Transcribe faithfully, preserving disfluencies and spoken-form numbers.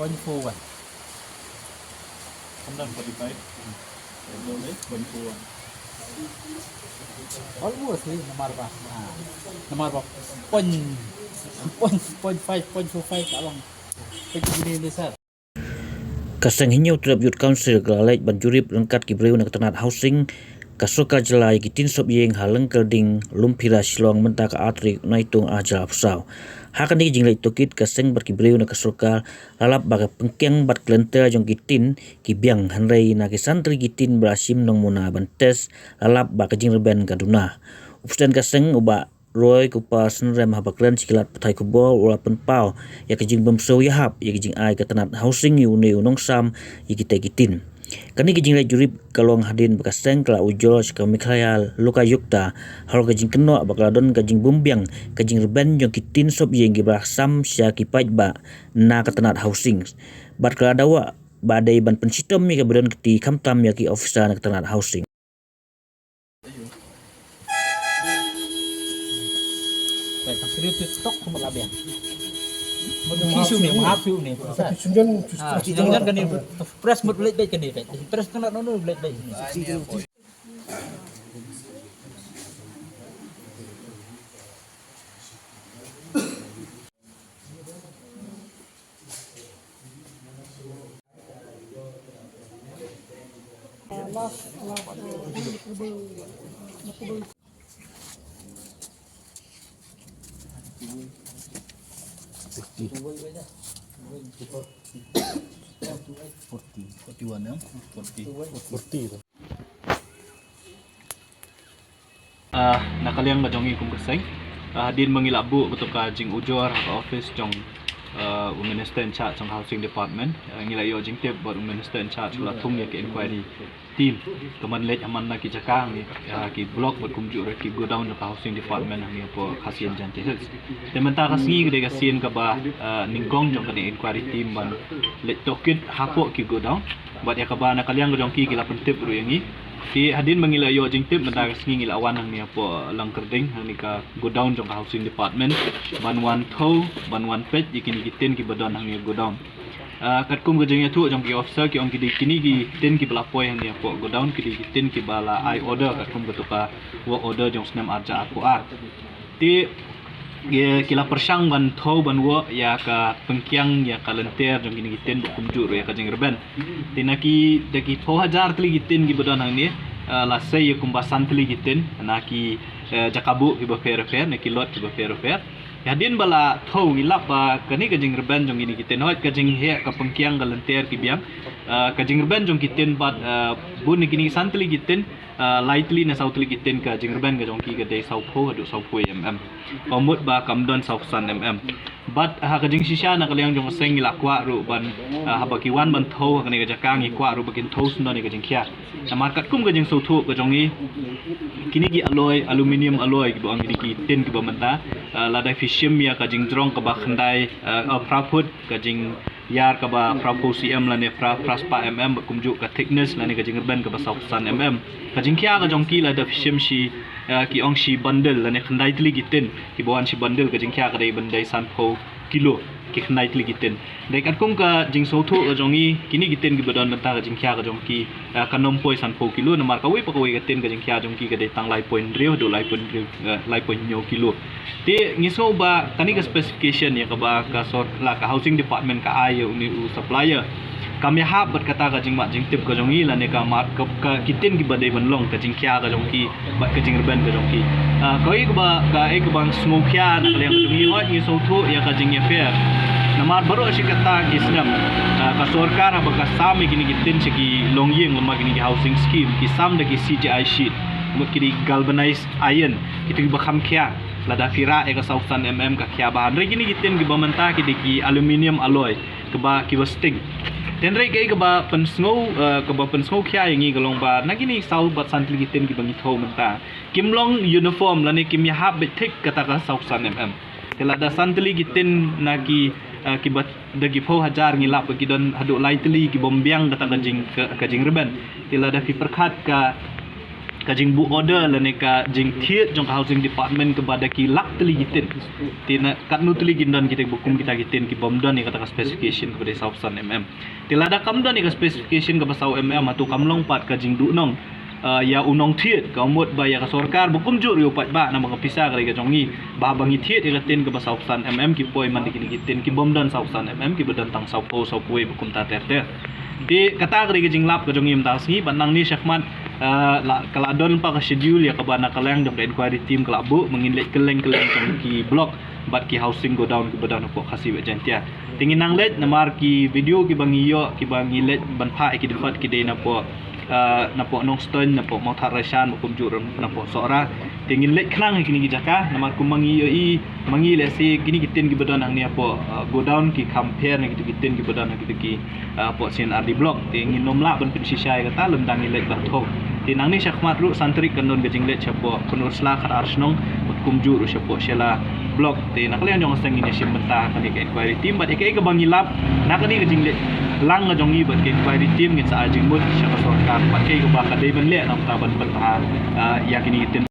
Point four one. Almost ni, namar ba, ah, namar ba point, point, point five, point four five ka long. Ka seng Hynñiewtrep Youth Council ka la leit ban jurip ryngkat ki briew na ka tnat housing ka sorkar jylla ïa ki tin sop ïing ha Lyngkyrding, Lumphira, Shillong mynta ka ar tarik Naitung ar hajar arphew saw. Ha kane ka jingleit tohkit ka seng bad ki briew na ka sorkar la lap ba ka pynkiang bad ka lynter jong ki tin ki biang, hynrei na ki san tylli ki tin ba la shim nongmuna ban test la lap ba ka jingrben ka duna. U President ka seng u Bah Roy Kupar Synrem haba kren sha ki lad pathai khubor u la pynpaw ïa ka jingbymsngewthuh ïahap ïa ka jingai ka tnat housing ïa une u nongsam ïa kita ki tin. Kane ka jingleit jurip ka long hadien ba ka seng ka la ujor sha ka Meghalaya Lokayukta halor ka jingkynnoh ba ka la don ka jingbymbiang ka jingrben jong ki tin sop ïing kiba la sam sha ki paidbah na ka tnat housing. Bad ka la dawa ba dei ban pynshitom ïa kaba donkti khamtam ïa ki officer na ka tnat housing. Press mut leit beit kane. Press tu nak nono leit beit. Forty. Forty. Forty-one, ya? Forty. Forty. Ah, na ka liang ka jong ngi kum ka seng, ah, hadien ba ngi la buh kato ka jingujor ha ka office jong, ah, u Minister in charge jong Housing Department, ah, ngi la ïoh jingtip bad u Minister in charge u la thung ïa ka inquiry team ka ban leit ha man la ki jaka ngi, ah, ki block bad kumjuh ruh ki godown jong ka Housing Department hangne hapoh Khasi Jaintia Hills. Te mynta ka sngi ka dei ka sien kaba, ah, nyngkong jong kane inquiry team ban leit tohkit hapoh ki godown. Bad ïa kaba na ka liang ka jong ki ki la pyntip ruh ïa ngi. Te hadien ba ngi la ïoh jingtip mynta ka sngi ngi la wan hangne hapoh Lyngkyrding, hangne ka godown jong ka Housing Department ban wan thew, ban wan peit ïa kine ki tin kiba don hangne godown. Ah, katkum ka jingïathuh jong ki officer ki ong ki dei kine ki tin kiba la poi hangne hapoh godown ki dei ki tin kiba la ai order katkum kato ka work order jong snem ar hajar arphew ar. Te ki, ki la pyrshang ban thew ban wad ïa ka pynkiang ïa ka lynter jong kine ki tin bad kumjuh ruh ïa ka jingrben. Te na ki, da ki phew hajar tylli ki tin kiba don hangne, eh, la sei ïa kumba san tylli ki tin na ki, eh, jaka buh kiba pher pher, na ki lot kiba pher pher. Hadien ba la thew ngi lap ba kane ka jingrben jong kine ki tin, hooid ka jingheh ka pynkiang ka lynter ki biang, eh, ka jingrben jong ki tin bad, eh, bun na kine ki san tylli ki tin, ah, lai tylli ne saw tylli ki tin ka jingrben ka jong ki ka dei sawphew haduh sawphew mm. Ka mut ba kam don sawphew san mm. Bad ha ka jingshisha na ka liang jong ka seng ngi la kwah ruh ban, ah, haba ki wan ban thew ha kane ka jaka ngi kwah ruh ba kin thew sngewdon ïa ka jingkhia. Namar katkum ka jingsngewthuh ka jong ngi kine ki alloy, aluminium alloy kiba ong kine ki tin kiba mynta, ah, lada phi shim ïa ka jingjrong kaba khyndai, ah, phra phut, ka jing ïar kaba phra phew cm lane phra, phra spah mm bad kumjuh ka thickness lane ka jingrben kaba sawphew san mm. Ka jingkhia ka jong ki lada phi shim shi, eh, ki ong shi bundle lane khyndai tylli ki tin, kiba wan shi bundle ka jingkhia ka dei ban dei sanphew kilo, ki khyndai tylli ki tin. Dei katkum ka jingsngewthuh ka jong ngi kine ki tin kiba don mynta ka jingkhia ka jong ki, eh, kan ym poi sanphew kilo namar kawei pa kawei ka tin ka jingkhia jong ki ka dei tang lai point hynriew haduh lai point hynriew, eh, lai point hynñiew kilo. Te ngi sngew ba kane ka specification ïa kaba ka sor-, la ka Housing Department ka ai ïa une u supplier kam ïahap bad kata ka jingmut jingtip ka jong ngi lane ka mat ka, ka ki tin kiba dei ban long ka jingkhia ka jong ki bad ka jingrben ka jong ki. Ah, kaei kaba, kaei kaba sngewkhia na ka liang ka jong ngi, hooid ngi sngewthuh ïa ka jingïapher. Namar baroh shi katta ki snem, ah, ka sorkar haba ka sam ïa kine ki tin sha ki longïing lane kine ki housing scheme ki sam da ki C G I sheet, mut ki dei galvanized iron, kito kiba kham khia. Lada phi rah ïa ka sawphew san mm ka khia bha. Hynrei kine ki tin kiba mynta ki dei ki aluminium alloy kiba, kiba sting. Te hynrei kaei kaba pynsngew, eh, kaba pynsngewkhia ïa ngi ka long ba na kine saw bad san tylli ki tin kiba ngi thew mynta kim long uniform lane kim ïahap beit thik kata ka sawphew san mm. Te lada san tylli ki tin na ki, eh, kiba da ki phew hajar ngi lap ba ki don haduh lai tylli kibym biang kata ka jing, ka, ka jingrben. Te lada phi pyrkhat ka ka jingbuh order lane ka jingthied jong ka Housing Department kaba da ki lak tylli ki tin. Te na katno tylli kin don kita ba kum kita ki tin ki bym don ïa kata ka specification kaba dei saw phew san mm. Te lada kam don ïa ka specification kaba saw mm, hato kam long pat ka jingduhnong, ah, ïa u nongthied, ka mut ba ïa ka sorkar ba kumjuh ruh u paidbah, namar ka pisa ka dei ka jong ngi, ba ba ngi thied ïa ka tin kaba saw phew san mm ki poi man da kine ki tin ki bym don saw phew san mm, kiba don tang saw phew, saw phew wei ba kumta ter ter. Te kata ka dei ka jinglap ka jong ngi mynta ka sngi, bad nangne shakhmat, ah, la, ka la don pat ka schedule ïa kaba na ka liang jong ka inquiry team ka la buh, ba ngin leit kylleng kylleng jong ki block bad ki housing godown kiba don hapoh Khasi bad Jaintia. Te ngin nang leit namar ki video kiba ngi ïoh, kiba ngi leit ban phah ïa ki dei pat ki dei napoh, ah, napoh Nongstoiñ, napoh Mawthadraishan, ba kumjuh ruh napoh Sohra. Te ngin leit khnang ïa kine ki jaka, namar kumba ngi ïohi, ma ngi lehse kine ki tin kiba don hangne hapoh, ah, godown ki kham pher na kito ki tin kiba don ha kito ki, ah, hapoh C and R D block. Te ngin nym lah ban pynshisha ïa kata lymda ngi leit bad thok. Te nangne shakhmat ruh san tarik kan don ka jingleit shapoh Pynursla khatar shnong, bad kumjuh ruh shapoh Shella block. Te na ka liang jong ka seng ngin ïashim bynta ha kane ka inquiry team, bad ïa kaei kaba ngi lap na kane ka jingleit lang ka jong ngi bad ka inquiry team, ngin sa ai jingmut sha ka sorkar bad kaei kaba ka dei ban leh na ka bynta ban pynbha, ah, ïa kine ki tin.